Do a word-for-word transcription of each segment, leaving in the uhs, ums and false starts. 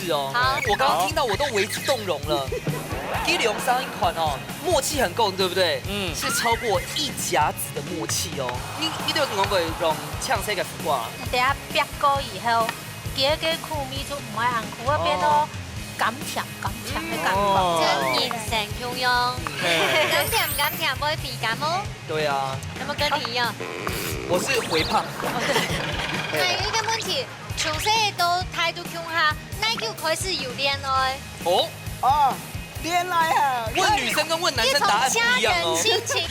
試哦。好。我剛剛聽到我都為之動容了。這兩儕一款哦，默契很夠，對不對？嗯。是超過一甲子的默契哦。你，你有什麼會用嗆色个苦瓜？等下煸過以後，佢个苦味就毋會恁苦，會變到哦。甘甜甘甜个感覺。哦。像人生共樣。嘿。甘甜甘甜會肥甘哦。對啊。有沒有跟你一樣？我是肥胖。還有一個問題，從細到大都共下，哪久開始有戀愛？哦。哦，戀愛啊。問女生跟問男生答案不一樣哦。你從家人心情。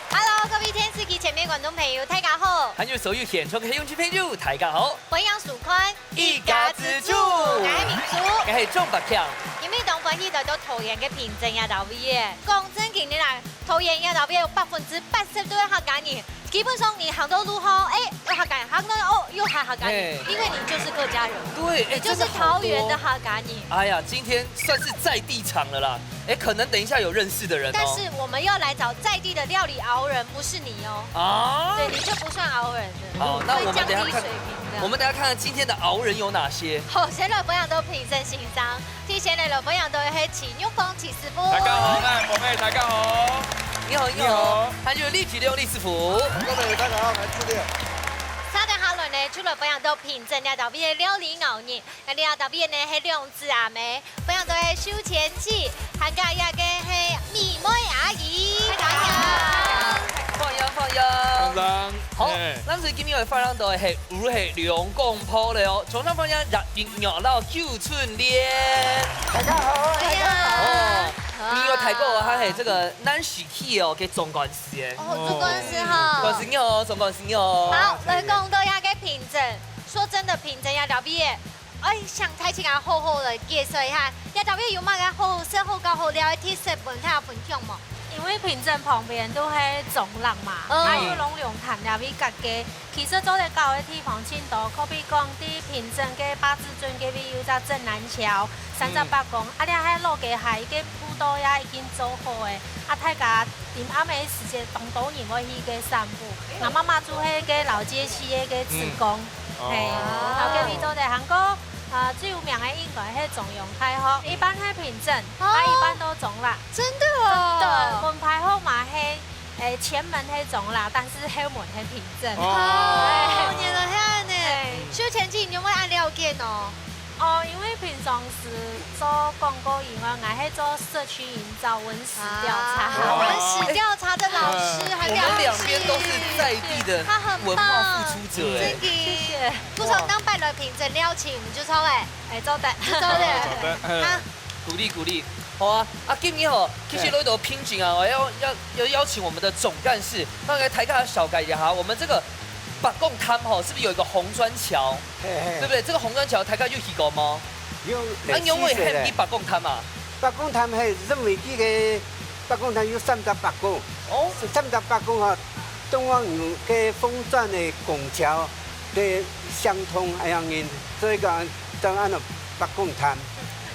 Hello，各位電視機前面觀眾朋友，大家好。還有所有現場个鄉親朋友，大家好。歡迎收看一家之煮。我係明珠。我係鍾伯強。今日當歡喜來到桃園个平鎮這搭位仔。講正經个啦，桃園這搭位仔有百分之八十都係客家人。基本上你行到路吼，哎，有客家人；行到哦，又係客家人，嘿。因為你就是客家人。對，哎，你就是桃園的客家人。真的好多。哎呀，今天算是在地場了啦。哎，可能等一下有認識的人哦。但是我們要來找在地的料理遨人，不是你哦。啊？對，你就不算遨人的。好，那我們等一下看，所以降低水平這樣。我們等一下看看今天的遨人有哪些。好，先來分享到評審先生，第一先來分享到的係徐玉芳徐師傅。大家好，我係寶貝，大家好。你好，你好。你好。還有李啟亮李師傅。各位大家好，我係志亮。接等下來呢，就來分享到評審這搭位个料理遨人。 該這搭位呢係兩姊阿妹，分享到係秀千姊，還加一個係美妹阿姨。大家好。歡迎，歡迎。早上。好，嘿。咱所以今日會分享到係，有係兩公婆了哦，早上歡迎葉玉娘摎邱春蓮。大家好，大家好。哦，你有睇過，佢係這個Nancy Key哦，个總幹事誒。哦，總幹事好。總幹事你好，總幹事你好。好，來講到這個評審，說真的，評審這搭位个 哎，請大自家好好來介紹一下，這搭位有麼个好食、好搞、好尞个特色分大家分享無？因為平鎮旁邊都係中壢嘛，嗯。啊，有龍龍潭這位隔个，其實做得搞个地方盡多，可比講在平鎮个八字圳該位有隻鎮瀾橋、三十八公，嗯。啊，這係老街下个步道也已經做好个，啊，大家臨暗个時節當多人會去該散步。哎喲。𠊎媽媽就係該老街區个該志工。嗯。 嘿，哦。然後該位做得行過，啊，最有名个應該係中央大學，一半係平鎮，哦。啊，一半都中壢。真的哦。真的，門牌號碼係，誒，前門係中壢，但是後門係平鎮。哦，哎。原來係恁呢。哎。秀千姊，你有無恁了解呢？哦，因為平常時做廣告以外，𠊎係做社區營造、文 史調查。啊，文史調查的老師，啊。很了不起。我們兩邊都是在地的，他很棒。文化付出者，哎。真的。謝謝。故所當擺來平鎮尞，請我們就稍微，哎，做得。做得。做得，嗯。啊。鼓勵，鼓勵。好啊，啊，今日吼，其實有一個瓶頸啊，我要，要，要邀請我們的總幹事，大概大家小解一下哈，我們這個北港潭吼，是不是有一個紅磚橋？嘿，嘿。對不對？這個紅磚橋大家有去過嗎？有，啊，因為類似的。喊佢北港潭啊？ 北港潭係認為佢个北港潭有三隻北港，哦。三隻北港吼，中央有个紅磚个拱橋个相通恁樣，所以講正安到北港潭。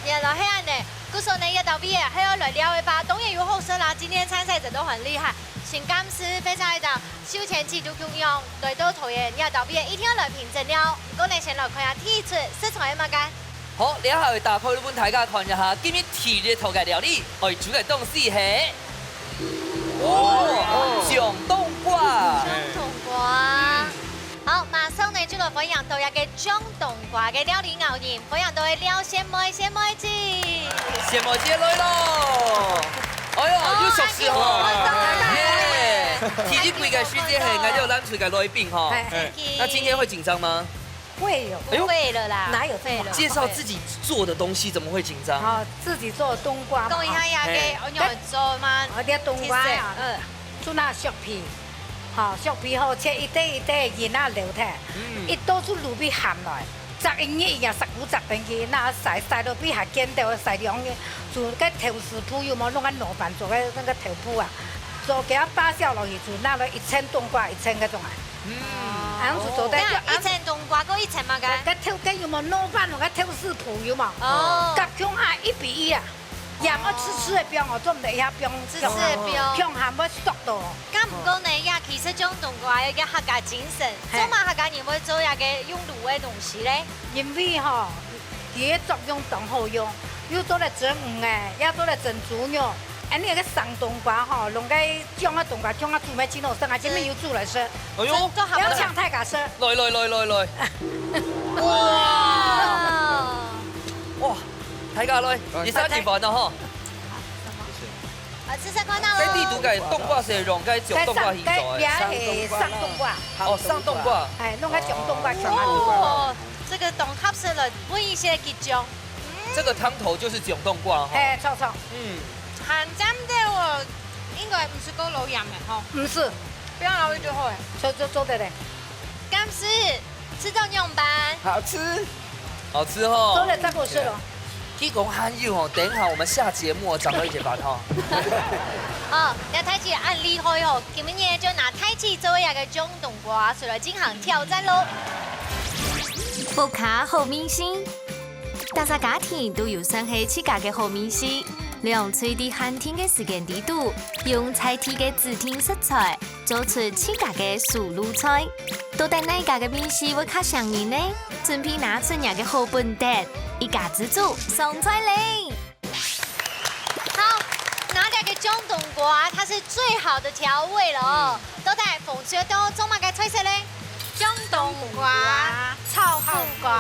原來係恁呢，故所呢，這搭位仔還要來尞个吧？當然有好食啦，今天參賽者都很厲害。先感謝非常一檔秀千姊就共樣來到桃園這搭位仔，一定要來平鎮尞。毋過呢，先來看下第一出食材係麼个。 好，這下會打開來分大家看一下，今日第一道个料理，愛煮个東西係，哦，醬冬瓜。醬冬瓜。嗯。好，馬上呢就來歡迎到這個醬冬瓜个料理遨人，歡迎到个廖仙妹，仙妹姊。仙妹姊來咯。哎喲，哦，又熟悉哦。哎喲，耶！第一季个時節係，𠊎就有攬出个來賓吼。哎。那今天會緊張嗎？ 會有。哎喲。會了啦。哪有這麼好？會了。介紹自己做的東西怎麼會緊張？哦，自己做冬瓜嘛。講一下呀，嘿。該，𠊎有做嗎？哦，這冬瓜啊，其實，嗯。就拿削皮，好，削皮後切一塊一塊，銀啊留忒，嗯。一刀就滷皮鹹來，摘一日一日，十股摘等去，那曬，曬到皮還見到，曬兩日，就該豆豉脯有無？弄个糯飯做个那個豆脯啊，做佢个發酵落去，就拿來一層冬瓜，一層該種啊。嗯。恁樣就做得，該一層冬瓜，過一層麼个？該豆，該有無老闆个豆豉脯有無？哦。佮共下一比一啊。鹽愛直直个放哦，做毋得一下放，直直个放。放鹹會縮到哦。該毋過呢，也其實種冬瓜有一個客家精神，嘿。做麼客家人會做這個用滷个東西咧？因為吼， 佢个作用當好用，又做得蒸魚仔，也做得蒸豬肉。恁呢个生冬瓜吼，弄个醬个冬瓜，醬个煮咩真好食啊，今晡日有煮來食。哎喲，做好了。邀請大家食。來來來來來。哇！哇，大家來，一下子飯了哈。 啊，試試看啊。該地圖个冬瓜係用該種冬瓜去做个。該上，該也係生冬瓜。哦，生冬瓜。哎，弄个醬冬瓜，醬啊。哦，這個當合適了，分一些桔醬。這個湯頭就是醬冬瓜哈。哎，臭臭。嗯。還真的哦，應該毋使過老鹽个吼。毋使。不要老鹽就好了。做，做，做得嘞。敢食？ 吃到仰般？好吃。好吃哦。做得再過食咯。佢講還有哦，等一下我們下節目哦，掌握一些吧哈。哦，那太極恁厲害哦，今日就拿太極做一個醬冬瓜，所以來進行挑戰咯。屋下好味緒，大家家庭都有算係自家个好味緒，兩隊在限定个時間裡肚，用在地个指定食材， 做出自家个手路菜。到底哪家个味緒會較餳人呢？準備拿出若个好本事，一家之煮上菜咧！好，拿這個醬冬瓜，它是最好的調味了哦。到底紅隊愛做麼个菜色咧？醬冬瓜炒苦瓜。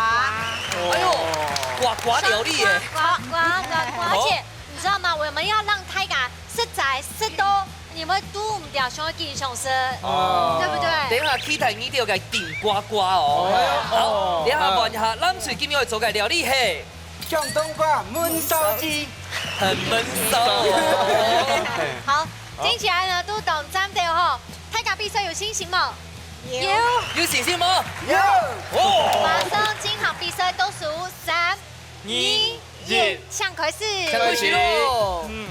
哎喲，瓜瓜料理耶！瓜瓜瓜瓜，而且你知道嗎？我們要讓大家食材食到 你會堵毋著想要緊想食，哦。對不對？等一下期待你兜个頂呱呱哦。哦。好，等一下問一下，藍隊今日愛做个料理係？醬冬瓜燜燒雞。很悶騷哦。好，聽起來呢，都當讚的吼。大家比賽有信心無？有。有信心無？有。哦。馬上進行比賽，倒數三、二、一，請開始。請開始咯。嗯。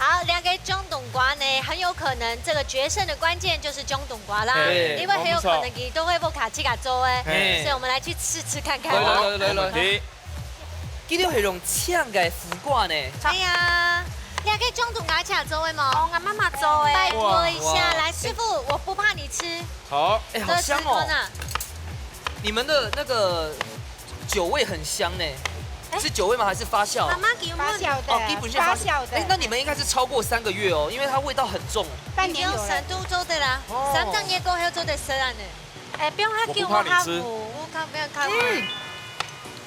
好，這個醬冬瓜呢，很有可能這個決勝的關鍵就是醬冬瓜啦，對，因為很有可能佢都會屋下自家做个，嘿。所以我們來去試吃看看哦。來，來，來，來，來。佢兜係用青个苦瓜呢。對呀，這個醬冬瓜自家做个無？哦，𠊎媽媽做个。拜託一下，哇。來，師傅，我不怕你吃。好。哎，好香哦。這個吃看啊。你們的那個 酒味很香呢。哎。是酒味嗎？還是發酵？媽媽給我們發酵的，哦，基本上發酵。發酵的。哎，那你們應該是超過三個月哦，因為它味道很重。半年有了。已經三度做得啦，哦。三個月過後做得食啊呢。哎，不用怕，我不怕你吃。給我喝。我看，不要看。嗯。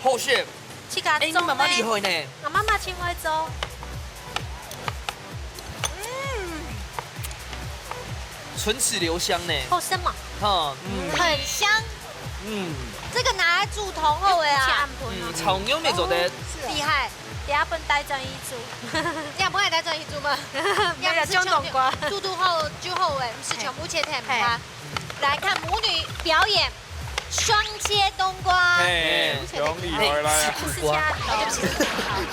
好吃。自家做的。哎，你媽媽厲害呢。 𠊎媽媽盡會做。嗯。唇齒留香呢。好食無？哈，嗯。很香。嗯。這個拿來煮湯好个啊。嗯，炒肉乜做得。哦，是啊。厲害。等下分帶轉去煮。你也不會帶轉去煮嗎？沒有，你也不是醬冬瓜。煮，煮好就好个，毋使全部切忒，嘿。毋怕。 來看母女表演雙切冬瓜。嘿，哎，非常厲害啦。哎，是苦瓜。不是切啊，哦，對不起，是苦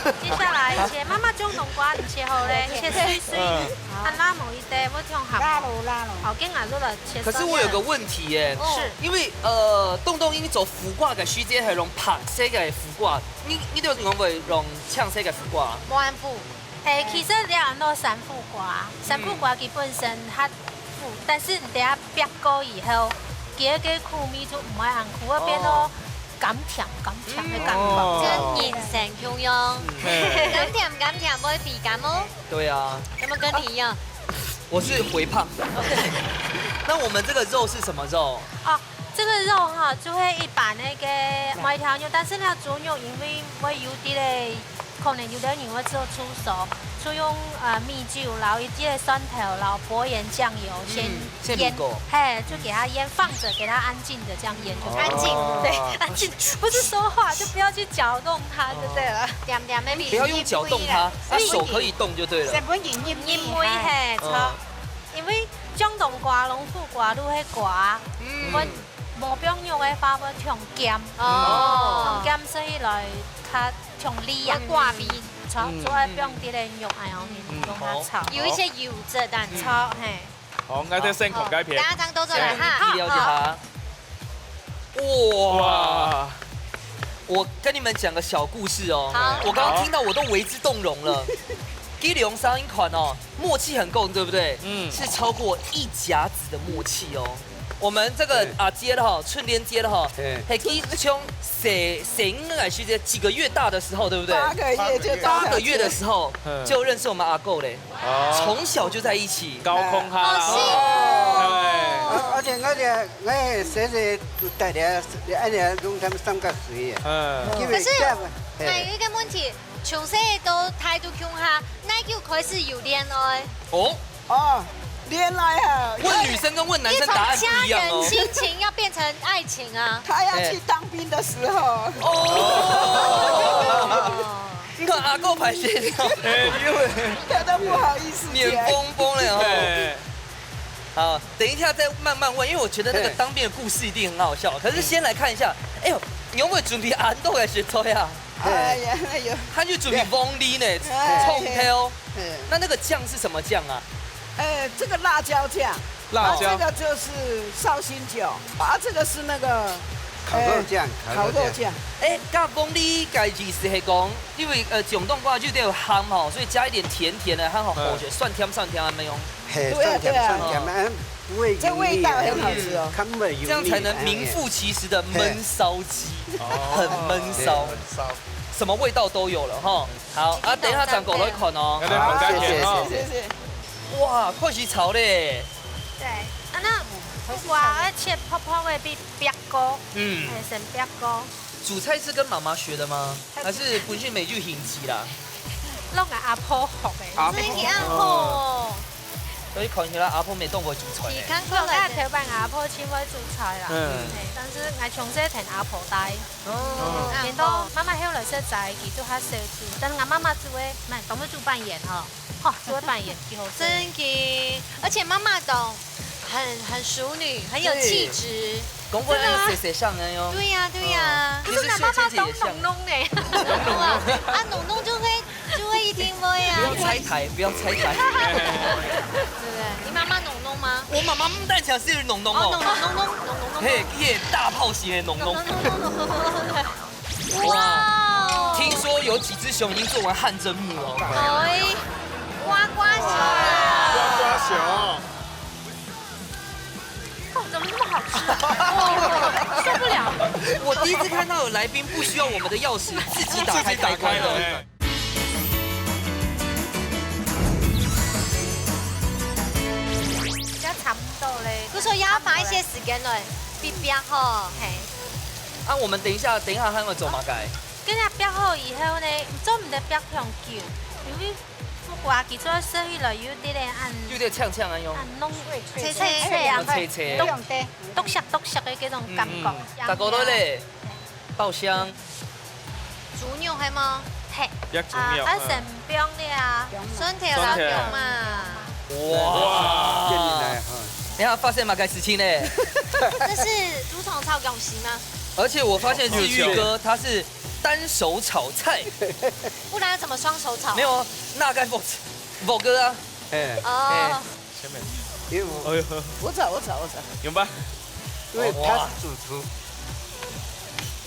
瓜。接下來切，媽媽醬冬瓜，你切好咧，切碎碎，嗯。啊，辣無一塊，我聽好。辣咯，辣咯。好，跟俺說了，切細。可是我有個問題耶，哦。是。因為，呃，東東因為做苦瓜个時節，係用白色个苦瓜，你，你就講會用青色个苦瓜。無恁苦。 誒，其實這安到山苦瓜，山苦瓜佢本身較苦，但是你等下煏過以後，佢个苦味就毋會恁苦，會變到甘甜甘甜个感覺。哦。跟人生共樣，嘿。甘甜甘甜，毋會肥甘哦。對啊。有沒有跟你一樣？我是肥胖。那我們這個肉是什麼肉？哦，這個肉哈，就會一般那個秣頭肉，但是呢，豬肉因為會有點 可能有兜人會做豬手，就用，呃，米酒，然後一些蒜頭，然後薄鹽醬油，先嗯，先醃，滷過。嘿，就給它醃，放著，給它安靜的這樣醃就可以。安靜。哦。對，安靜，不是說話，就不要去攪動它，就對了。哦。點點，maybe不要用攪動它，啊，手可以動就對了。成本緊入入味，嘿，嗯。著。因為醬冬瓜、龍虎瓜都係瓜，嗯。 無放肉个話會忒鹹，哦。忒鹹食起來較忒膩啊。會寡味。炒，嗯。做愛放啲个肉，哎呀，你嗯，用它炒。好。有一些油脂，但嗯。炒，嘿。好，𠊎再先看該片。好，大家都做來哈。先了解一下。好。哇！哇！我跟你們講個小故事哦。好。我剛剛聽到我都為之動容了。好。佢兩儕恁款哦，默契很夠，對不對？嗯。是超過一甲子的默契哦。 我們這個，對。阿姐哈，春蓮姐哈，對。係佢從生，生个時節，幾個月大的時候，對不對？八個月就到了。八個月的時候，嗯。就認識我們阿哥嘞。哦。從小就在一起。高空哈拉。好幸福哦。對。而，而且𠊎个，𠊎个細細帶个，恁樣弄他們三個歲。嗯。因為這樣，可是，嘿。還有一個問題，從細到大都共下，哪久開始有戀愛？哦。 哦，戀愛啊，問女生跟問男生答案不一樣哦。你從家人親情要變成愛情啊。他要去當兵的時候。哎。哦。你看阿哥歹勢哦。哎，你會他都不好意思講。面紅紅了哦。哎。好，等一下再慢慢問，因為我覺得那個當兵的故事一定很好笑。可是先來看一下，哎呦，你有沒有準備恁多个食材啊？ 哎呀，那有。他就準備黃梨呢，哎。蔥頭。哎。那那個醬是什麼醬啊？哎，這個辣椒醬。辣椒。啊，這個就是紹興酒。啊，這個是那個，烤肉醬，哎，烤肉醬。烤肉醬。哎，該黃梨个意思係講，因為，呃，廣東話就得有鹹吼，所以加一點甜甜的，它好，嗯。好吃，酸甜酸甜還沒有。嘿，對啊，酸甜，對啊。酸甜，嗯。 不會油膩啊，這味道很好吃哦。嗯，較毋會油膩，這樣才能名副其實的燜燒雞，哎。很燜燒。哦。燜燒。什麼味道都有了哈。好，啊，等一下轉過來看哦。好，謝謝，謝謝，謝謝。哇，開始炒咧。對，啊，那苦瓜要切薄薄个，必煏過，嗯。哎，先煏過。煮菜是跟媽媽學的嗎？還是本身就興趣啦？摎𠊎阿婆學个。阿婆。所以你阿婆 所以看起來阿婆乜當會煮菜呢。係，看起來。𠊎頭擺阿婆盡會煮菜啦，嗯。嘿，但是𠊎從細跈阿婆大。哦。嗯，變到媽媽後來實在佢就較少煮，但是𠊎媽媽煮个，蠻，當會煮粄圓吼，吼，煮个粄圓幾好食。真个，而且媽媽都很，很淑女，很有氣質。對。講話要寫寫上來哦。真的啊。對呀，對呀。嗯。可是𠊎媽媽當濃濃呢。你是秀珍姐也像。哇，啊，濃濃就會 就會一定會啊。不要拆台，不要拆台。對不對？你媽媽濃濃嗎？我媽媽毋單淨係濃濃哦。哦，濃濃濃濃濃濃濃。嘿，佢係大炮型个濃濃。濃濃濃濃濃濃。哇，聽說有幾隻熊已經做完汗蒸幕了。哎，呱呱熊啊。呱呱熊。 哦，怎麼那麼好吃啊？哦，受不了。我第一次看到有來賓不需要我們的鑰匙，自己打開開關的。自己打開了，哎。比較差不多咧。就說要花一些時間來煏煏吼，嘿。啊，我們等一下，等一下還要做麼个？跟佢煏好以後呢，做毋得煏忒久，因為 苦瓜佢做食起來有點仔恁，有點嗆嗆啊，有。恁濃，脆脆啊，脆脆。啊，脆脆。剁，剁削剁削个該種感覺。嗯，嗯。大哥都咧，爆香。豬肉係無？嘿。煏豬肉，啊，啊，嗯。先放了啊，蒜頭啦，蒜頭。放嘛。哇。哇。等一下發生麼个事情呢？這是豬腸炒薑絲嗎？而且我發現志玉哥他是單手炒菜。 不然要怎麼雙手炒？沒有啊，那該我，我哥啊。哎。哦。哎。下面。因為我，哎呦。我炒，我炒，我炒。有吧？因為他是主廚。哇。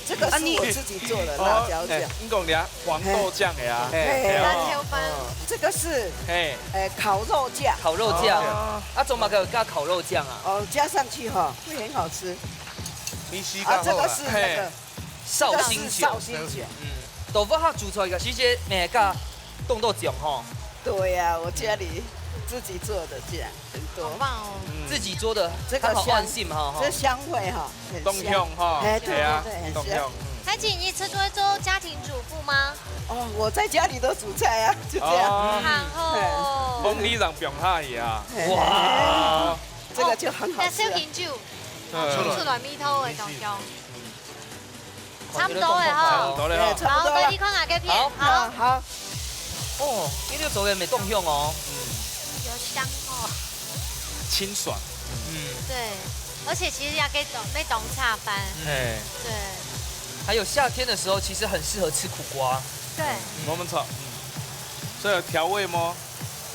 這個是我自己做的辣椒醬。哦，哎，你講的啊，黃豆醬的啊。哎。哎。辣椒飯。哦，這個是，哎。哎，烤肉醬。烤肉醬。哦。啊，做麼个加烤肉醬啊？哦，加上去哈，會很好吃。你試看好了。啊，這個是那個，嘿。 紹興酒。這個是紹興酒。嗯，豆腐花煮出來个時節，每個動作講吼。對呀，我家裡自己做的醬很多。好棒哦。嗯。自己做的，這個好安心哈，這香味哈，很香。當香哈，哎，對，對，對，很香。當香，嗯。海姐，你出去做家庭主婦嗎？哦，我在家裡都煮菜啊，就這樣。哦。好哦。哎。紅米上放下去啊。哎。哇。這個就很好吃了。哦，那紹興酒，嗯。煮出來味道會當香。 差不多了哈。差不多了哈。哎，差不多了。好，大家看下該片。好。好，好。哦，這个做个乜當香哦。嗯。有香哦。清爽。嗯。對，而且其實也可以當，可以當茶飯。嗯。對。還有夏天的時候，其實很適合吃苦瓜。對。嗯。我們炒，嗯。所以有調味嗎？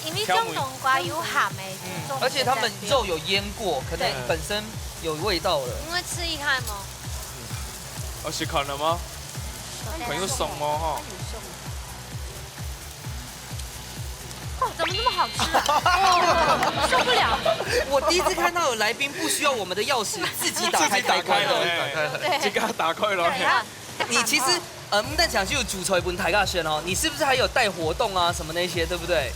因為中東瓜有鹹的，嗯，中東而且他們肉有醃過，可能對本身有味道了。因為吃一下嘛。哦，是看了嗎？對。看有熟嗎？哈。哦，怎麼那麼好吃啊？哦，受不了。我第一次看到有來賓不需要我們的鑰匙，自己打開開關了。自己打開了，哎。對。自己打開了。對啊。你其實，呃，毋單淨係有煮菜分大家食哦，你是不是還有帶活動啊什麼那些，對不對？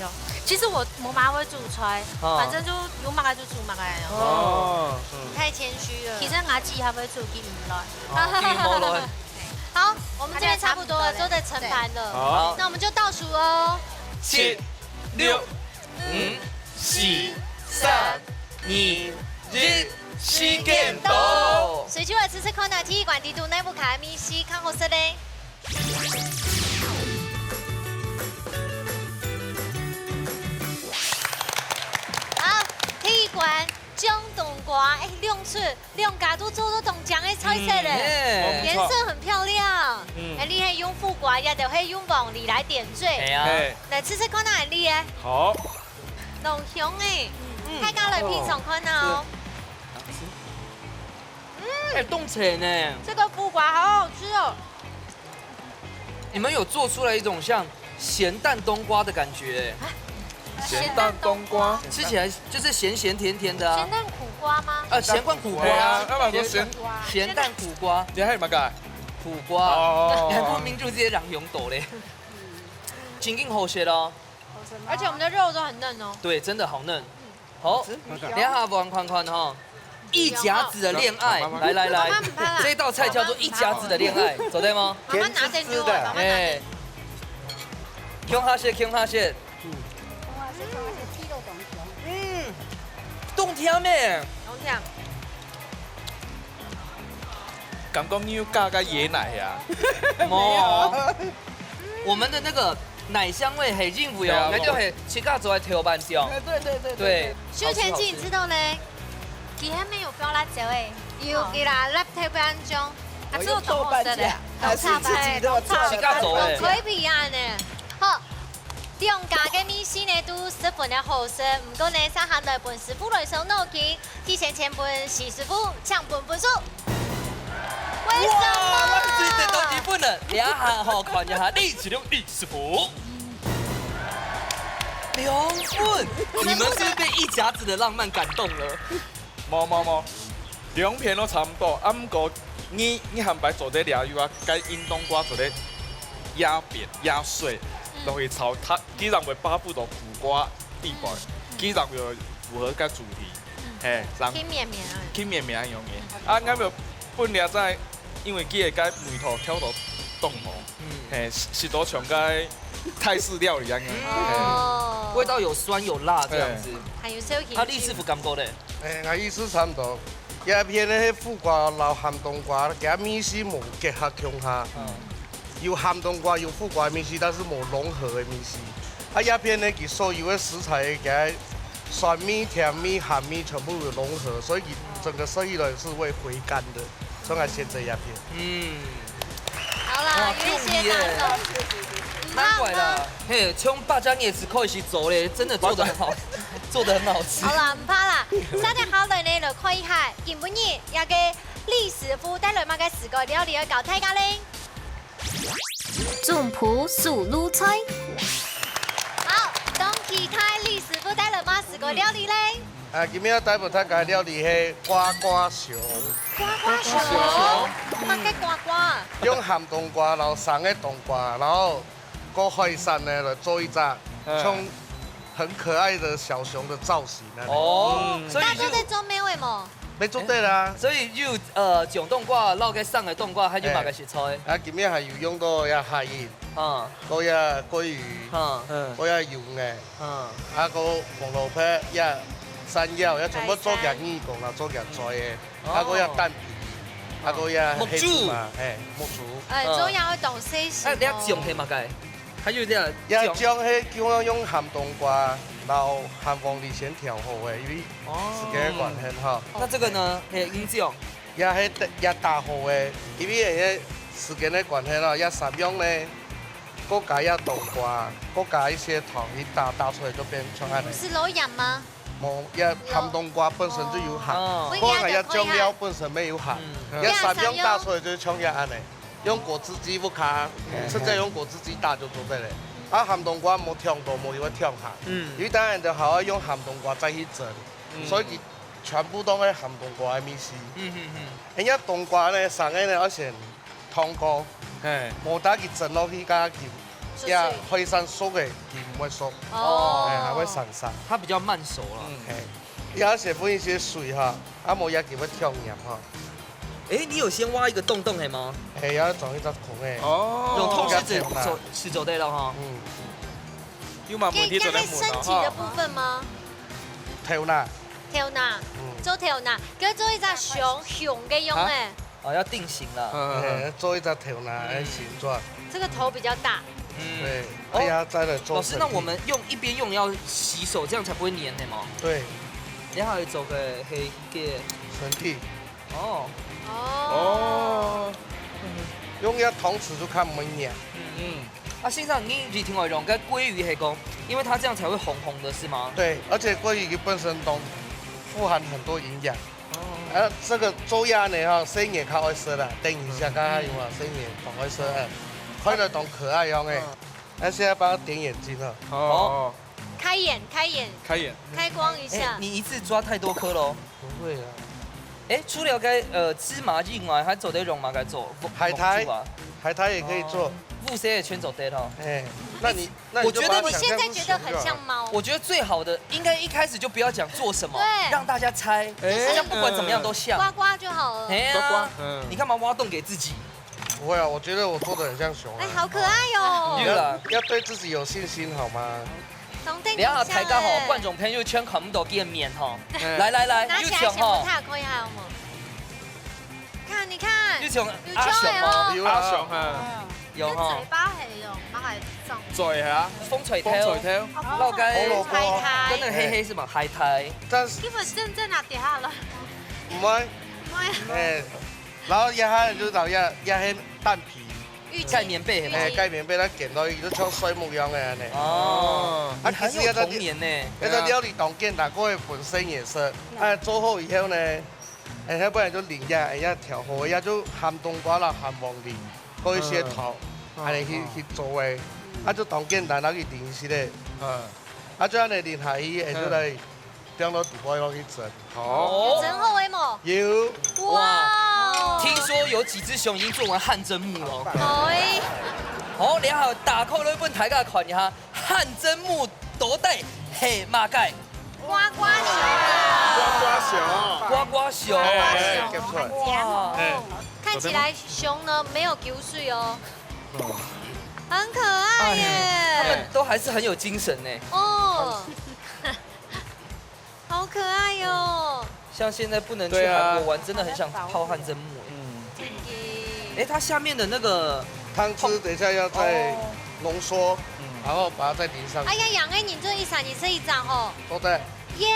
有。其實我，我媽會煮菜，哦。反正就有麼个就煮麼个哦。哦，嗯。太謙虛了。其實我自己還會煮，記毋來。哦，記毋來。好，我們這邊差不多了，做得盛盤了。好。那我們就倒數哦。七、六、五、四、三、二、一，時間到。隨手來試試看啊，第一關裡肚哪屋下个味緒較好食咧？好，第一關，中東瓜，哎，兩出，兩家都做到當靚个菜色咧。嗯，欸。顏色很漂亮。嗯。哎，你係用苦瓜，也就係用黃梨來點綴。係啊。係。來試試看啊，你个。好。 老香欸，嗯。大家來品嚐看啊哦。嗯。欸，凍青呢？這個苦瓜好好吃哦。你們有做出來一種像鹹蛋冬瓜的感覺欸。啊？鹹蛋冬瓜？吃起來就是鹹鹹甜甜的啊。鹹蛋苦瓜嗎？啊，鹹蛋苦瓜啊。對啊，他們說鹹，鹹蛋苦瓜。你還有麼个？苦瓜。哦。你還不如明珠這些兩雄斗嘞。真經好食哦。 而且我們的肉都很嫩哦。對，真的好嫩。好，等一下玩看看哈。一甲子的戀愛，來來來，媽媽不怕啦。這道菜叫做一甲子的戀愛，做得嗎？媽媽拿點給我，媽媽拿點。欸，共下食，共下食。嗯，當甜咩？當甜。 感覺你有加个椰奶啊？無，我們的那個奶香味很幸福喲，對啊，那就很自家做个豆瓣醬。對對對對對。對，秀全姐，你知道呢？佢還沒有放辣椒欸。有佢啦，辣豆瓣醬，啊，這種豆瓣醬，還是自己的做的。自家做的。可以比啊呢。好，兩家个味緒呢都十分个好食，毋過呢，接下來分師傅來傷腦筋。 提前先分徐師傅搶分分數。為什麼？哇，那你自己得到幾分了？等一下吼，看一下，你一六一十五。兩分，你們是不是被一甲子的浪漫感動了？無無無，兩片都差不多，啊，毋過你你還白做得了以外，該運動瓜做得壓扁壓碎，嗯。落去炒，佢佢正會巴不到苦瓜底背，嗯。佢正會符合該主題。 嘿，上去綿綿啊。去綿綿樣个。嗯。啊，𠊎有分了在，因為佢个該味道調到當好。嗯。嘿，食，食到像該泰式料理樣个。嗯。哦。味道有酸有辣這樣子。嘿。還有小甜心。啊，李師傅感覺咧？欸，𠊎意思差不多。這片个苦瓜摎鹹冬瓜，佢味緒無結合共下。嗯。 有鹹冬瓜，有苦瓜个味緒，但是無融合个味緒。啊，這片呢，佢所有个食材，佢个酸味、甜味、鹹味全部有融合，所以佢整個食起來是會回甘的，所以𠊎選擇這片。嗯。好啦，哇，有一些難度。中意耶。難怪啦，嘿，從八珍也是開始做咧，真的做得很好，做得很好吃。好啦，毋怕啦，接下來呢，來看一下，今晡日這個李師傅帶來麼个自家料理愛教大家咧。 總鋪手路菜。好，當期待李師傅帶來麼个自家料理咧？啊，今日帶分大家料理係瓜瓜熊。瓜瓜熊？麼个瓜瓜？用鹹冬瓜，然後生个冬瓜，然後過海產呢來做一隻，嗯。像很可愛的小熊的造型啊。哦，嗯。所以就大家都在做咩个無？ 愛做得啦。所以有，呃，種冬瓜，摎該生个冬瓜，還有麼个食材？欸，啊，今日還有用到這蝦仁，嗯。還有鮭魚，嗯。還有魷魚，嗯。啊，還有紅蘿蔔，這山藥，這全部做成耳公啦，做成嘴个，哦。啊，還有蛋皮，啊，還有這黑芝麻，木珠。欸，木珠。欸，嗯。主要愛當細心哦。啊，你這種係麼个？ 還有這，這醬係叫用鹹冬瓜，摎鹹黃梨先調好个，因為時間个關係哈。哦。那這個呢？係，魚醬。也係，也打好个，因為這時間个關係啦，這三樣呢，過加一冬瓜，過加一些糖去打，打出來就變成恁樣。毋係落鹽嗎？無，這鹹冬瓜本身就有鹹，哦。過加一醬料本身也有鹹，嗯。這三樣打出來就係像這恁樣，用果汁機屋下，直接用果汁機打就做得了。啊，鹹冬瓜無忒多，無因為忒鹹。嗯。因為當然就好好用鹹冬瓜再去蒸，嗯。所以佢全部都係鹹冬瓜个味緒。嗯，嗯，嗯。人家冬瓜呢，生个呢，愛先 燙過，嘿。無打佢蒸落去，加佢，水水。也會生熟个，佢毋會熟，哦。哎，還會生生。它比較慢熟了。嗯。嘿，也係分一些水哈，啊，無也佢會忒黏哈。哎，你有先挖一個洞洞，嘿嗎？哎，要裝一隻孔哎。哦。有洞是指，要忒黏。做，是做得了哈。嗯。有嘛問題就來問了哈。這，這係身體的部分嗎？頭那。頭那，嗯。做頭那，叫做一隻熊，熊个樣哎。啊？ 哦，要定型了。嗯，嗯，嗯。哎，做一隻頭那个形狀。嗯。這個頭比較大。嗯。對，哦，哎呀，再來做，老師，那我們用，一邊用要洗手，這樣才不會黏的嘛。對。你還有做个黑个。身體。哦。哦。哦。用一個湯匙就較毋會黏。嗯。啊，先生，你一定愛用个鮭魚係講，因為它這樣才會紅紅的，是嗎？對，而且鮭魚佢本身都富含很多營養。 哦。啊，這個做樣呢哈，細人較愛食啦，等一下剛剛有啊，嗯。細人當愛食，哎，看著當可愛樣哎。嗯。那現在幫他點眼睛哈。哦。開眼，開眼，開眼。開光一下。哎，你一次抓太多顆咯。不會啊。哎，除了該，呃，芝麻以外，還做得用麼个做？海苔，木薯啊。海苔也可以做。哦，烏色个全做得咯。哎，那你 那你就把它想象成熊就好。我覺得你現在覺得很像貓。我覺得最好的，應該一開始就不要講做什麼，對。讓大家猜，哎。好像不管怎麼樣都像。呱呱就好了。哎呀，呱呱，嗯。你幹嘛挖洞給自己？不會啊，我覺得我做得很像熊啊。哎，好可愛哦。對啦。要，要對自己有信心，好嗎？當然，大家好，觀眾朋友圈看毋到佢个面吼。嗯。來來來，拿起來先不太可以，還有嗎？看，你看，有像，有像阿雄哦。有啊。阿雄哈。 有哈。這嘴巴係用麼个種？嘴啊。風吹頭。風吹頭。哦，老該，紅蘿蔔。海苔。跟那個黑黑是嘛，海苔。但是，基本真正拿跌下來。毋會。毋會啊。哎，然後這下就找這，這係蛋皮。浴巾。蓋棉被係嘛。哎，蓋棉被，佢捲到佢就像睡目樣个恁樣。哦，啊，你很有童年呢。其實這個，這個料理當簡單，各位本身也是。哎，做好以後呢， 哎，要不然就淋一下，哎呀，調好，哎呀，就鹹冬瓜啦，鹹黃梨，過一些糖，嗯。恁樣去，嗯。去做个。啊，就當簡單，然後去淋一息咧。嗯。啊，就恁樣淋下去，哎，嗯。就來放到底部落去蒸。好。有蒸好个無？有。哇哦！聽說有幾隻熊已經做完汗蒸幕了。哎。好，然後打開來分大家看一下， 汗蒸幕到底係麼个？呱呱熊。呱呱熊。呱呱熊。哎，哎，哎。呱呱熊，好香哦。哎。看起來熊呢，沒有噭水哦。嗯。很可愛耶。哎，他們都還是很有精神呢。哦。 好可愛喲。像現在不能去韓國玩，對啊。真的很想泡汗蒸幕欸。嗯。真的。欸，它下面的那個湯汁等一下要再濃縮，哦。嗯。然後把它再淋上去。哎呀，養个人做一儕，你食一隻吼。做得。耶，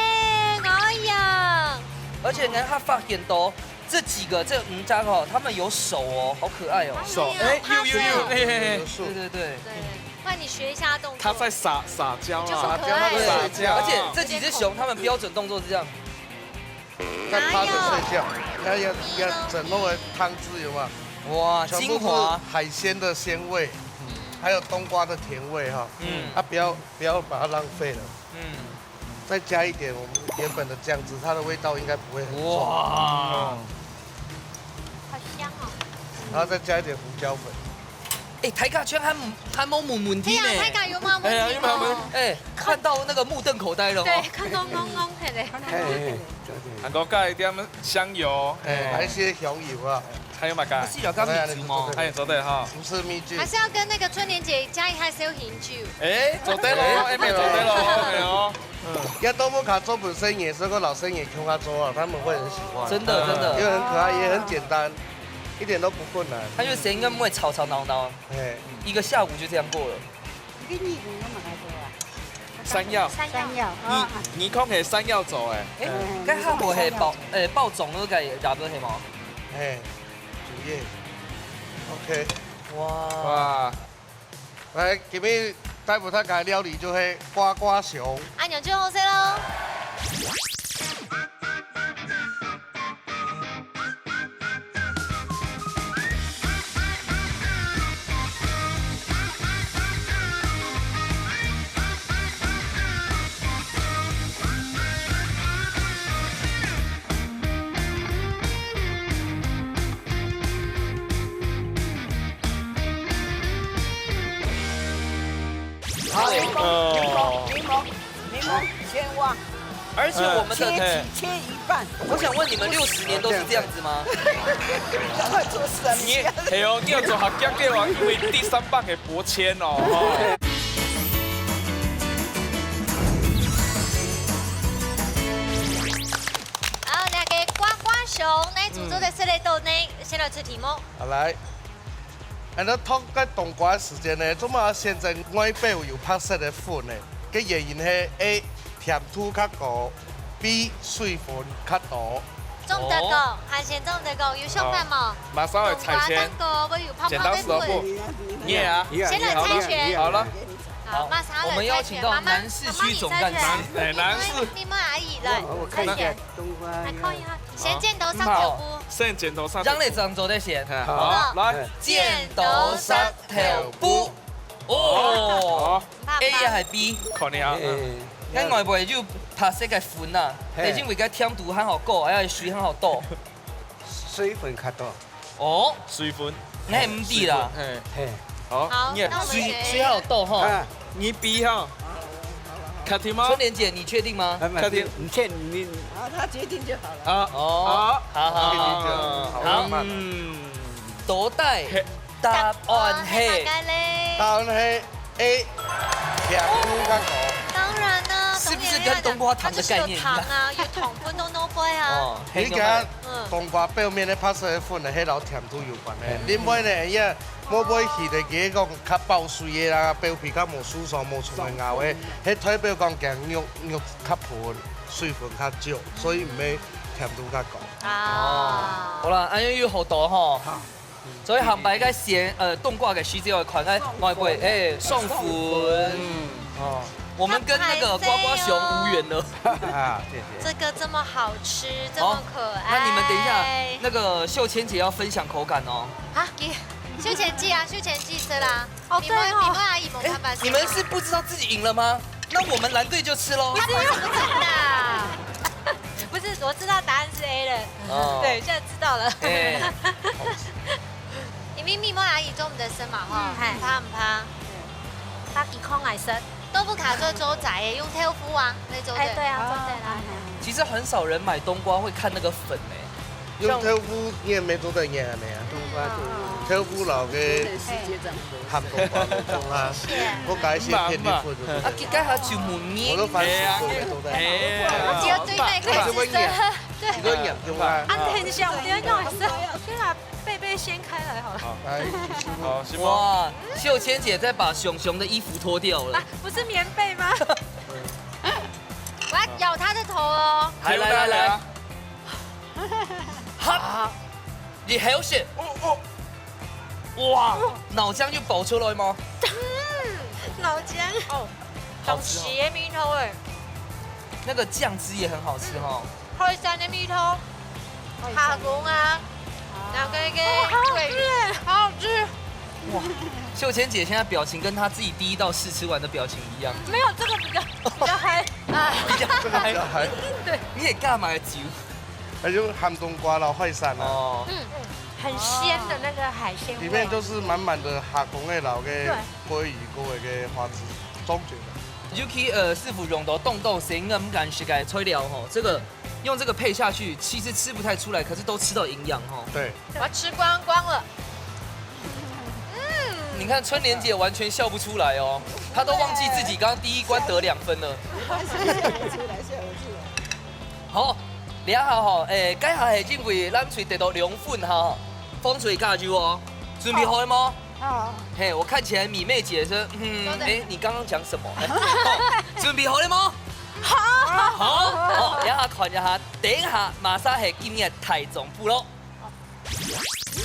我愛養。而且呢，他發現到這幾個，這五隻吼，牠們有手哦，好可愛哦。手，哎，有，有，有，哎，哎，哎。有手。對，對，對。對。 不然你學一下動作。它在撒，撒嬌啊。就很可愛。撒嬌，它在睡覺。而且這幾隻熊，牠們標準動作是這樣。在趴著睡覺，要，要，要整那個湯汁有沒有？哇，全部是精華。海鮮的鮮味，還有冬瓜的甜味哈。嗯。啊，不要，不要把它浪費了。嗯。再加一點我們原本的醬汁，它的味道應該不會很重。哇。好香哦。然後再加一點胡椒粉。 欸，大家全還，還無問問題呢。對啊，大家有沒有問題？哎呀，有沒有問題？欸，看到那個目瞪口呆了哦。對，看到懵懵的嘞。哎，哎，哎，對，對。還有加一點香油。哎，還有一些香油啊。還有麼个？是有加米酒嗎？還有做得哈。不是米酒。還是要跟那個春蓮姐加一下小甜酒。哎，做得咯，哎，做得咯，哎喲。嗯。這都毋怕做分細人，所以講老細人共下做啊，他們會很喜歡。真的，真的。因為很可愛，也很簡單。 一點都不困難。它就聲音跟妹吵吵鬧鬧，哎。一個下午就這樣過了。你跟義工有麼个做啊？山藥。山藥。山藥，哦。你，你講係山藥做欸。欸，嗯，該下午係包，欸，包粽該個也不係嗎？哎，主業。OK。哇。哇。來，今日帶分大家个料理就係瓜瓜熊。恁樣就好勢囉。 好，檸檬，檸檬，檸檬，檸檬，先挖。而且我們的，切，切一半。我想問你們，六十年都是這樣子嗎？趕快做事啊，你。你，係哦，你要做好腳對哦，因為第三棒个博謙哦。好，兩個瓜瓜熊，哪組做得食得到呢？先來出題目。好，來。 恁樣燙該冬瓜个時間呢，做麼个選擇外表有白色个粉呢？个原因係A，甜度較高，B，水分較多。中毋得講，哦。還先中毋得講，有想法無？哦。馬上來猜拳。冬瓜當高，會有白白个粉。剪刀石頭布。你啊。你啊。先來猜拳。好了。好，馬上來猜拳。我們邀請到南市區總幹事。媽媽，媽媽你猜拳。哎，南市。你們阿姨來，我，我看一下。猜拳。冬瓜。來看一下。 先剪刀石頭布。好，先剪刀石頭布。讓你掌聲的先。好，好。來。剪刀石頭布。哦。好。A也係B。看你啊。哎，哎，哎。該外背就白色个粉啊，嘿。係因為該甜度還好高，還有水還好多。水分較多。哦。水分。該毋知啦。水分，嘿。嘿。好，好，你也，那我們誰？水，水還有多哈。啊。你B哈。確定嗎？春蓮姐，你確定嗎？慢慢，確定。你確定，你，啊，他決定就好了。啊，哦，好。好，好，好，好。好，好，慢慢。嗯，到底答案係？答案係麼个咧？答案係A，甜度較高。當然啦，是不是跟冬瓜糖的概念一樣？當然啦，它就是有糖啊，有糖分都no杯啊。哦，你看，嗯。冬瓜表面个白色个粉呢，係摎甜度有關个。嗯。另外呢，因為 無買起个，佢講較保水个啦，表皮較無受傷、無蟲仔咬个，係代表講佢肉，肉較薄，水分較少，所以毋會甜度較高。啊。好啦，恁樣有學到吼。好。所以下擺个選，呃，冬瓜个時節，愛看該外背，哎，送粉。嗯。哦。 我們跟那個瓜瓜熊無緣了。啊，謝謝。這個這麼好吃，這麼可愛。好，那你們等一下，那個秀謙姐要分享口感哦。啊，秀謙姐啊，秀謙姐吃啦。哦，你們，對哦。你們阿姨無辦法吃嗎？哎，你們是不知道自己贏了嗎？那我們藍隊就吃咯。不是，不是啦。不是，我知道答案是A了。哦。對，現在知道了。哎。因為咪咪阿姨中午的生嘛，哈，嗯。毋怕，毋怕。對。大家健康來食。 豆腐乳做得做得，用豆腐啊，來做得。哎，對啊，做得啦。其實很少人買冬瓜會看那個粉欸。用豆腐你也無做得，你也無啊。冬瓜做得。豆腐摎个鹹冬瓜都做啊。謝謝。我改寫片你做就做得。啊，佢該下就問你。我都反思過，無做得。哎呀。我只有對那個是真的。你都嚴重啊。啊，等一下，我等一下用的時候，先把貝貝掀開來好了。好。來，好，是不？哇，秀謙姐在把熊熊的衣服脫掉了。啊， 不是棉被嗎？我要咬他的頭哦。來，來，來，來。哈，你還有血。哦，哦。哇，腦漿就爆出來嗎？嗯，腦漿。哦，好吃哦。好鹹的味道欸。那個醬汁也很好吃哦。嗯。 海產个味道，蝦公啊，那個个，哦，好好吃耶。對，好好吃。哇，秀謙姐現在表情跟她自己第一道試吃完的表情一樣。沒有，這個比較，比較嗨。啊。比較嗨。這個比較嗨。對。你也幹嘛酒？那就鹹冬瓜摎海產啊。哦。嗯，很鮮的那個海鮮味。裡面都是滿滿的蝦公个摎个，對。鮭魚、各位个花枝，中間的。尤其，呃，師傅用到當多鮮，毋敢食个材料吼，這個 用這個配下去，其實吃不太出來，可是都吃到營養吼。對。我要吃光光了。嗯。你看春蓮姐完全笑不出來哦，她都忘記自己剛剛第一關得兩分了。笑不出來，笑不出來。好，這下吼，欸，這下係因為藍隊得到兩分哈，紅隊加油哦，準備好了嗎？ 好。嘿，我看起來米妹姐是，嗯，做得。欸，你剛剛講什麼？欸，好，準備好了嗎？好。好，好，等一下看一下，等一下馬上係今日个大丈夫咯。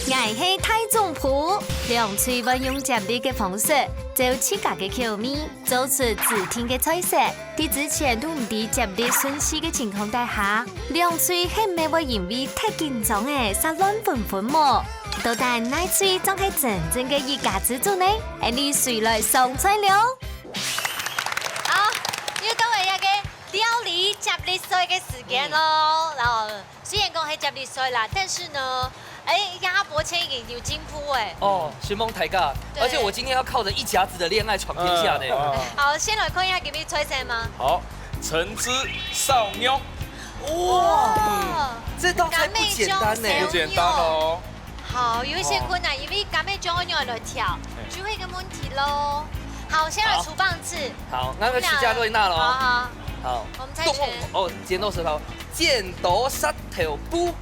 𠊎係大總舖，兩隊會用接力个方式，照自家个口味，做出指定个菜色。在之前都毋知接力順序个情況底下，兩隊係毋係會因為忒緊張仔，煞亂紛紛無？到底哪隊正係真正个一家之煮呢？𫣆俚隨來上菜了。好，又到了一個料理接力賽个時間咯。然後雖然講係接力賽啦，但是呢，哎，這下伯謙已經有進步哎。哦，承蒙大家，對。而且我今天要靠著一甲子的戀愛闖天下呢。嗯，嗯。好，先來看一下今日菜色嗎？好，橙汁燒肉。哇，哇，這道菜不簡單呢。柑仔醬燒肉。不簡單哦。好，有一些困難，哦。因為柑仔醬愛用來調，哎。就會一個問題咯。好，先來除棒子。好，那個徐家瑞娜咯。好，好。好，我們猜拳。動物，哦，剪刀石頭，剪刀石頭布。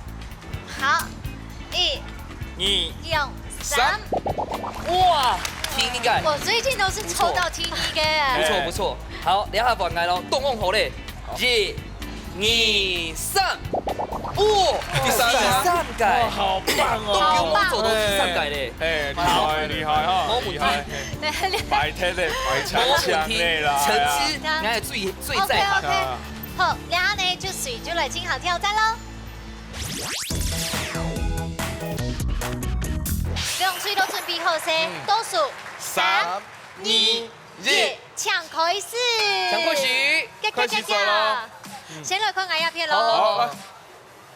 好，一、二、兩、三。三。哇，第二个。我最近都是抽到第二个。不錯，不錯。好，這下換𠊎咯，動用好咧。好。一、二、三。哇，第三个。第三个。哇，好棒哦。都給我做到第三个咧。哎，厲害，厲害哈，好，厲害。對，對。白天的，白强强的啦。成績，哎呀。𠊎最，最在行。OK，OK。啊。好，這下呢，就水就來進行挑戰咯。 兩隊都準備好勢，嗯。倒數，三、三、二、二、一，一。請開始。請開始。開始做咯。先來看𠊎這片咯。好，好，好。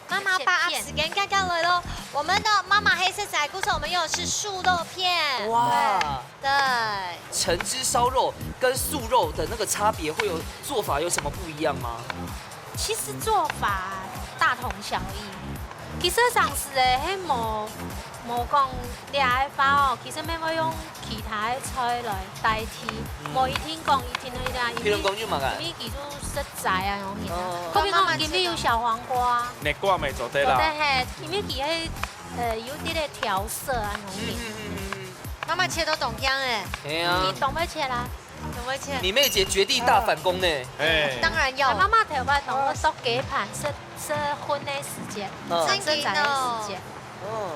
媽媽把握時間，遽遽來咯。我們的媽媽黑色仔，故所我們用的是素肉片。哇。對。橙汁燒肉跟素肉的那個差別會有，做法有什麼不一樣嗎？ 其實做法大同小異。其實上次誒，係無，無講這个話哦，其實乜會用其他个菜來代替，嗯。無一定講一定个啦，因為，譬如講有麼个？因為佢就食齋啊，用个啊。哦。可比講今日有小黃瓜啊。你瓜沒做得啦。做得係，因為佢係，呃，有點點調色啊，用个。嗯，嗯，嗯，嗯，嗯。媽媽切到當香誒。係啊。你當會切啦。 怎麼切？米妹姐絕地大反攻呢。哎。當然要。媽媽頭擺同我剁雞盤，食，食葷个時節，嗯。食齋个時節。哦。